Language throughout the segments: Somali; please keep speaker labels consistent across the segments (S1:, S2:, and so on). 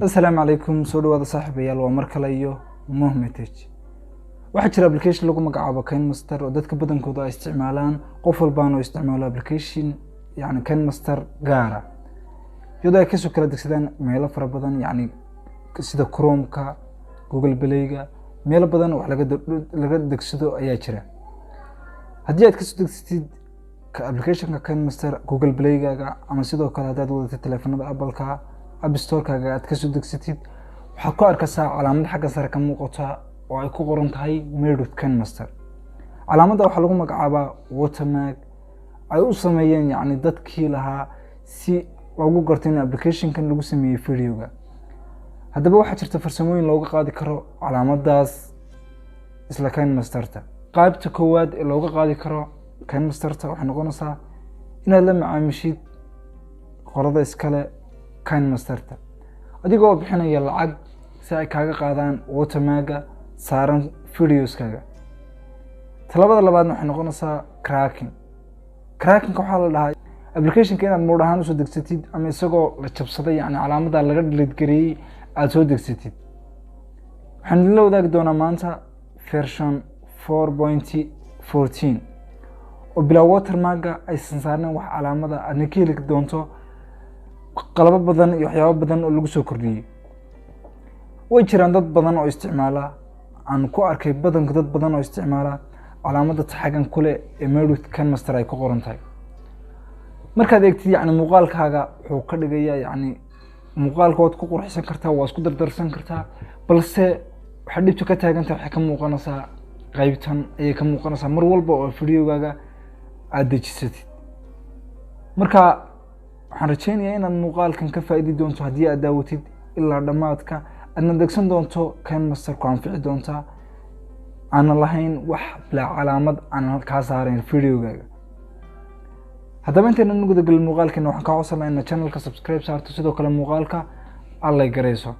S1: Asalaamu calaykum, soo dhawaada saaxiibayaal, waa mar kale iyo Mohmetej. Waxaa jira application lagu magacaabo KineMaster oo dadka badankooda ay isticmaalaan, qof walbaana oo isticmaalo application yani KineMaster gaara, iyadoo ay kasoo kala degsadaan meelo fara badan, yani sida Chromeka, Google Playga, meelo badan wax laga degsado ayaa jira. Haddii aad kasoo degsatid applicationka KineMaster Google Playgaaga, ama sidoo kale haddaad wadatid teleefanada Appleka, App Storekaaga aad kasoo degsatid, waxaad ku arkaysaa calaamad xagga sare ka muuqata oo ay ku qoran tahay "Made with KineMaster". Calaamadda waxaa lagu magacaabaa watermark ay u sameeyeen yacni dadkii lahaa si loogu garto in applicationkan lagu sameeyey videoga. Haddaba waxaa jirta farsamooyin looga qaadi karo calaamaddaas isla KineMasterta. Qaybta koowaad ee looga qaadi karo KineMasterta waxay noqonaysaa inaad la macaamishid qolada iskale KineMasterta, adigoo bixinaya lacag si ay kaaga qaadaan watermarka saaran videoskaaga. Talabada labaadna waxay noqonaysaa cracking. Crackingka waxaa la dhahaa applicationka inaad mode ahaan usoo degsatid ama isagoo la jabsaday, yani calaamadda laga delete gareeyey, aada soo degsatid. Waxaan idinla wadaagi doonaa maanta version 4.14 oo bilaa watermarka, aysan saarnayn wax calaamada, aadna ka heli doonto qalabo badan iyo waxyaabo badan oo lagu soo kordhiyey. Way jiraan dad badan oo isticmaala, aan ku arkay badanka dad badan oo isticmaala calaamadda taxagan kule ee "Made with KineMaster" ay ku qoran tahay. Markaad eegtid yacni muuqaalkaaga, wuxuu ka dhigayaa yacni muuqaalka waad ku qurxisan kartaa, waa isku dardarsan kartaa, balse waxay dhibtu ka taagantahay waxay ka muuqanaysaa qaybtan ayay ka muuqanaysaa mar walba oo videogaaga aada dejisatid. Marka waxaan rajeynayaa inaad muuqaalkan ka faa'iidi doonto haddii aad daawatid ilaa dhammaadka, aadna degsan doonto KineMaster ku anfici doontaa, aanan lahayn wax bilaa calaamad aanan kaa saarayn videogaaga. Haddaba intaynan gudagelin muuqaalkeena, waxaan kaa codsan lahaa inaad channelka subscribe saarto, sidoo kale muuqaalka aad like garayso.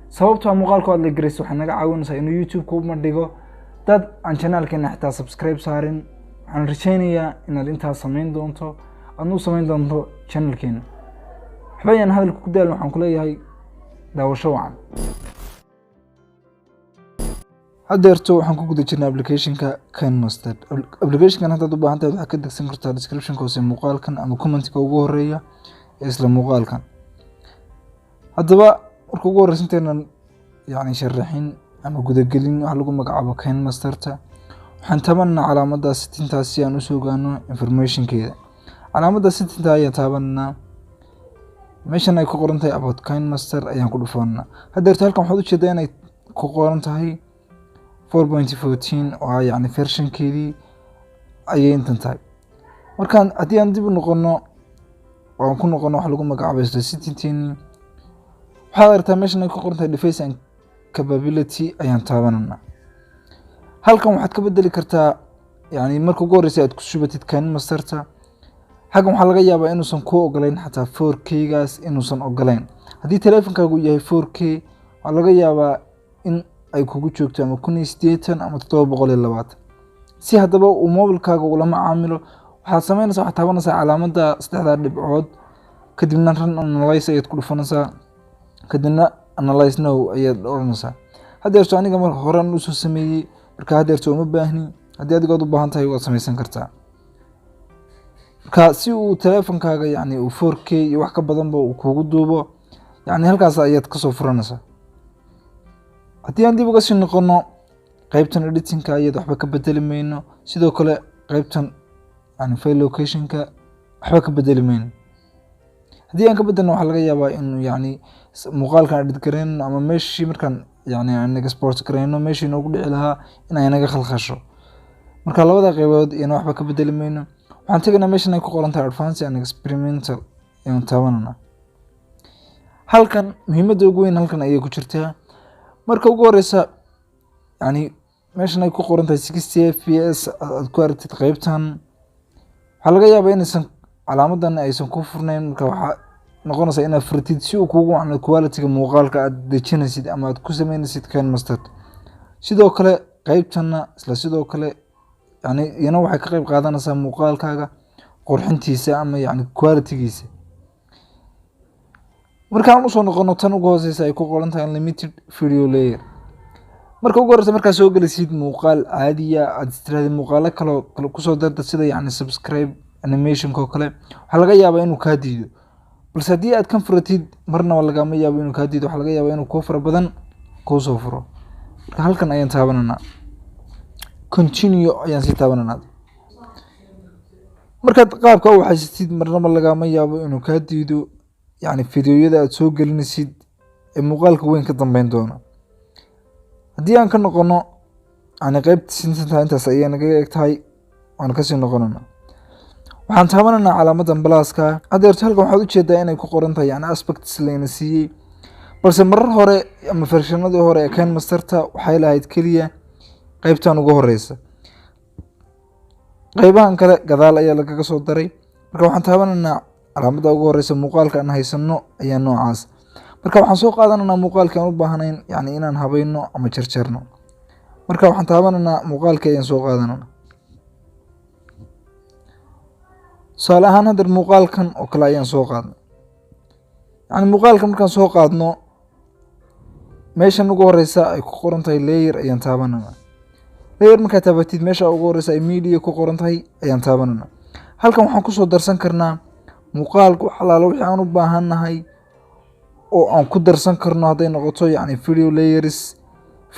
S1: Sababtoo ah muuqaalka aad like garayso waxay naga caawinaysaa inuu YouTube ku bandhigo dad aan channelkeena xitaa subscribe saarin. Waxaan rajeynayaa inaad intaas samayn doonto, aadna u samayn doonto channelkeena. Waxba ayaan hadalka ku daalin, waxaan kuleeyahay daawasho wacan. Haddeerto waxaan ku guda jirnay applicationka KineMaster. Applicationkan haddaad u baahan tahay, waxaad ka degsan kartaa descriptionka hoose muuqaalkan ama commentka ugu horeeya ee isla muuqaalkan. Haddaba marka ugu horeysa, intaynan yacni sharaxin ama gudagelin waxa lagu magacaabo KineMasterta, waxaan taabanaa calaamadda settingtaas si aan usoo ogaano informationkeeda. Calaamadda settingta ayaan taabanaa, meeshan ay ku qoran tahay "About KineMaster" ayaan ku dhufanaa. Haddeerto halkan waxaad ujeedaa inay ku qoran tahay 4.14 oo ah yacni versionkeedii ayay intan tahay. Markaan haddii aan dib u noqono oo aan ku noqono waxa lagu magacaabo isla settingteeni, waxaad aragtaa meeshan ay ku qoran tahay "Device and Capability" ayaan taabananaa. Halkan waxaad ka bedeli kartaa yani marka ugu horeysa aad ku shubatid KineMasterta, xaggan waxaa laga yaabaa inuusan kuu ogolayn xataa 4K gaas inuusan ogolayn. Haddii teleefonkaagu yahay 4K, waxaa laga yaabaa in ay kugu joogto ama 1080 ama 720. Si haddaba uu mobilkaaga ula macaamilo, waxaad sameynaysaa, waxaad taabanaysaa calaamadda saddexdaa dhibcood, kadibna "Run analyze" ayaad ku dhufanaysaa, kadibna "Analyze now" ayaad odhanaysaa. Haddeerto aniga mar horan usoo sameeyey, marka haddeerto uma baahni. Haddii adigood u baahan tahay, waad sameysan kartaa. Marka si uu teleefonkaaga yacni uu 4K iyo wax ka badanba uu kugu duubo, yacni halkaas ayaad kasoo furanaysaa. Haddii aan dib uga sii noqono qeybtan editingka, iyada waxba ka bedeli mayno. Sidoo kale qeybtan yani file locationka waxba ka bedeli mayno. Haddii aan ka bedelno, waxaa laga yaabaa inuu yacni muuqaalkan edit gareyno ama meeshii markaan yacni aan export gareyno meeshii noogu dhici lahaa in ay naga khalkhasho. Marka labada qeybood iyana waxba ka bedeli mayno. Waxaan tegaynaa meeshan ay ku qoran tahay "Advanced and Experimental" ayaan taabananaa. Halkan muhiimadda ugu weyn halkan ayay ku jirtaa. Marka ugu horeysa, yani meeshan ay ku qoran tahay 60 FPS aad ku aragtid qeybtan, waxaa laga yaabaa inaysan calaamadan aysan ku furnayn. Marka waxaa noqonaysaa inaad furtid si uu kugu wacno quality-ga muuqaalka aad dejinaysid ama aad ku sameynaysid KineMaster. Sidoo kale qeybtanna isla sidoo kale, yani iyana waxay ka qeyb qaadanaysaa muuqaalkaaga qurxintiisa ama yani quality-giisa. Markaan usoo noqono tan ugu hooseysa ay ku qoran tahay unlimited video layer, marka ugu horeysa markaa soo gelisid muuqaal caadiya, aad istiraahdi muuqaalo kaloo kale kusoo darda, sida yacni subscribe animationka oo kale, waxaa laga yaabaa inuu kaa diido. Balse haddii aad kan furatid, marnaba lagama yaabo inuu kaa diido. Waxaa laga yaabaa inuu kuwo fara badan kuu soo furo. Marka halkan ayaan taabananaa, continue ayaan sii taabananaa. Markaad qaabka u haysatid, marnaba lagama yaabo inuu kaa diido yacni fideoyada aad soo gelinaysid ee muuqaalka weyn ka dambeyn doona. Haddii aan ka noqono yani qeybta sinta, intaas ayay nagaga eg tahay, waan kasii noqonana. Waxaan taabananaa calaamadan pluska. Haddeerto halkan waxaad ujeedaa inay ku qoran tahay yani aspects layna siiyey, balse marar hore ama versionadii hore ee KineMasterta waxay lahayd keliya qeybtan ugu horeysa. Qeybahan kale gadaal ayaa lagaga soo daray. Marka waxaan taabananaa calaamadda ugu horeysa. Muuqaalka aan haysano ayaa noocaas. Marka waxaan soo qaadananaa muuqaalka aan u baahnayn yani inaan habayno ama jarjarno. Marka waxaan taabananaa muuqaalkii ayaan soo qaadanana. Tusaale ahaan, haddeer muuqaalkan oo kale ayaan soo qaadnay. Yani muuqaalkan markaan soo qaadno, meeshan ugu horeysa ay ku qoran tahay layer ayaan taabanana. Layer markaad taabatid, meesha ugu horeysa ay media ku qoran tahay ayaan taabanana. Halkan waxaan kusoo darsan karnaa muuqaalka wax alaala wixii aan u baahannahay oo aan ku darsan karno, hadday noqoto yacni video layers.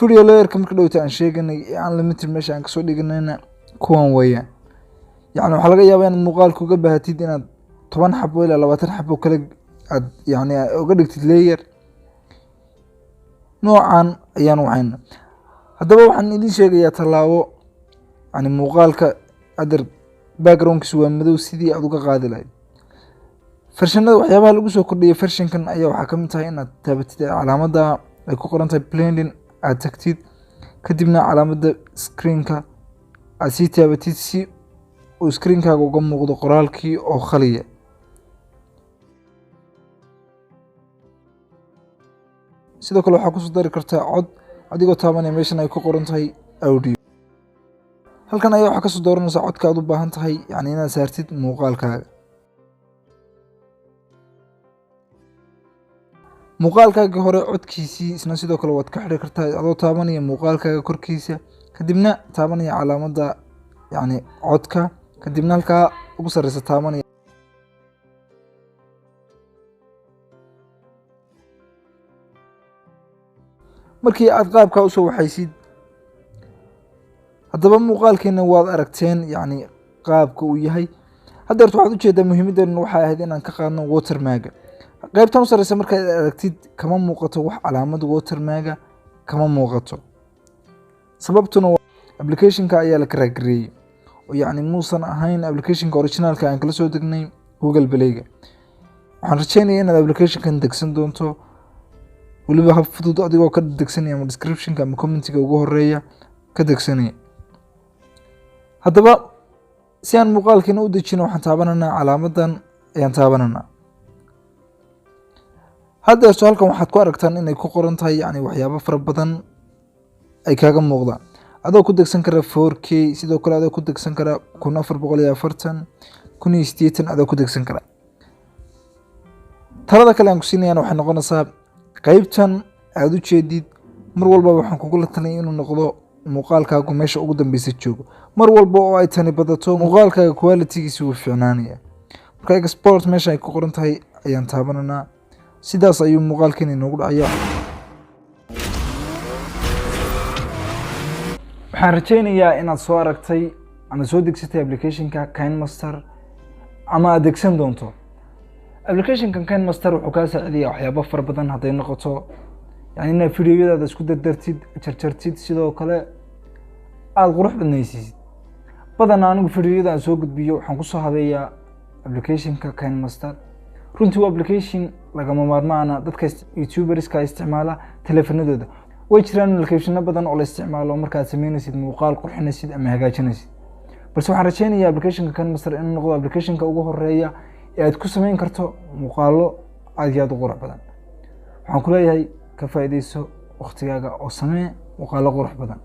S1: Video layerka marka dhowta aan sheeganay ee unlimited meesha aan kasoo dhiganayna kuwan weeyaan. Yacni waxaa laga yaabaa inaad muuqaalka uga baahatid inaad 10 xabo ilaa 20 xabo kale aad yacni uga dhigtid layer. Noocan ayaan waxayna. Haddaba waxaan idin sheegayaa tallaabo yani muuqaalka adeer backgroundkiisu waa madow sidii aad uga qaadi lahayd. Versionada waxyaabaha lagu soo kordhiyay versionkan ayaa waxaa kamid tahay inaad taabatid calaamadda ay ku qoran tahay blending, aad tagtid, kadibna calaamadda screenka aad sii taabatid si uu screenkaaga uga muuqdo qoraalkii oo khaliya. Sidoo kale waxaa kusoo dari kartaa cod adigoo taabanaya meeshan ay ku qoran tahay audio. Halkan ayaa waxaa kasoo dooranaysaa codka aad u baahan tahay yacni inaad saartid muuqaalkaaga. Muuqaalkaaga hore codkiisii isna sidoo kale waad ka xidhi kartaa adoo taabanaya muuqaalkaaga korkiisa, kadibna taabanaya calaamadda yacni codka, kadibna halkaa ugu sarreysa taabanaya. Markii aad qaabkaa usoo waxaysid, haddaba muuqaalkeena waad aragteen yacni qaabka uu yahay. Haddeerto waxaad ujeedaa muhiimaddeenu waxay ahayd inaan ka qaadno watermarka. Qaybtan u sarreysa markaad aragtid, kama muuqato wax calaamad watermarka, kama muuqato. Sababtuna applicationka ayaa la crack gareeyey oo yacni muusan ahayn applicationka originalka aan kala soo degnay Google Playga. Waxaan rajeynaya inaad applicationkan degsan doonto, weliba hab fudud, adigoo ka degsanaya ama descriptionka ama commentiga ugu horeeya ka degsanaya. Haddaba si aan muuqaalkiina u dejino, waxaan taabananaa calaamadan ayaan taabananaa. Haddeerto halkan waxaad ku aragtaan inay ku qoran tahay yacni waxyaabo fara badan ay kaaga muuqdaan, adoo ku degsan kara 4K, sidoo kale adoo ku degsan kara 1440, 1080 adoo ku degsan kara. Talada kale aan ku siinayana waxay noqonaysaa qeybtan aada u jeedid. Mar walba waxaan kugula talinaya inuu noqdo muuqaalkaagu meesha ugu dambeysa joogo. Mar walba oo ay tani badato, muuqaalkaaga qualitygiisa wuu fiicnaanaya. Marka export meesha ay ku qoran tahay ayaan taabananaa. Sidaas ayuu muuqaalkeena inoogu dhacaya. Waxaan rajeynayaa inaad soo aragtay ama soo degsatay applicationka KineMaster ama aad degsan doonto. Applicationkan KineMaster wuxuu kaa saacidaya waxyaabo fara badan, hadday noqoto yani inaad videoyadaada isku dardartid, jarjartid, sidoo kale aada qurux badnaysiisid. Badanaa anigu videoyada aan soo gudbiyo waxaan kusoo habeeyaa applicationka KineMaster. Runtii waa application lagama maarmaana dadka youtuberska isticmaala taleefanadooda. Way jiraan applicationo badan oo la isticmaalo markaad sameynaysid muuqaal, qurxinaysid ama hagaajinaysid, balse waxaan rajeynayaa applicationka KineMaster inuu noqdo applicationka ugu horeeya ee aad ku sameyn karto muuqaalo aad iyo aad u qurux badan. Waxaan ku leeyahay ka faa'iidayso waqtigaaga oo samee muuqaalo qurux badan.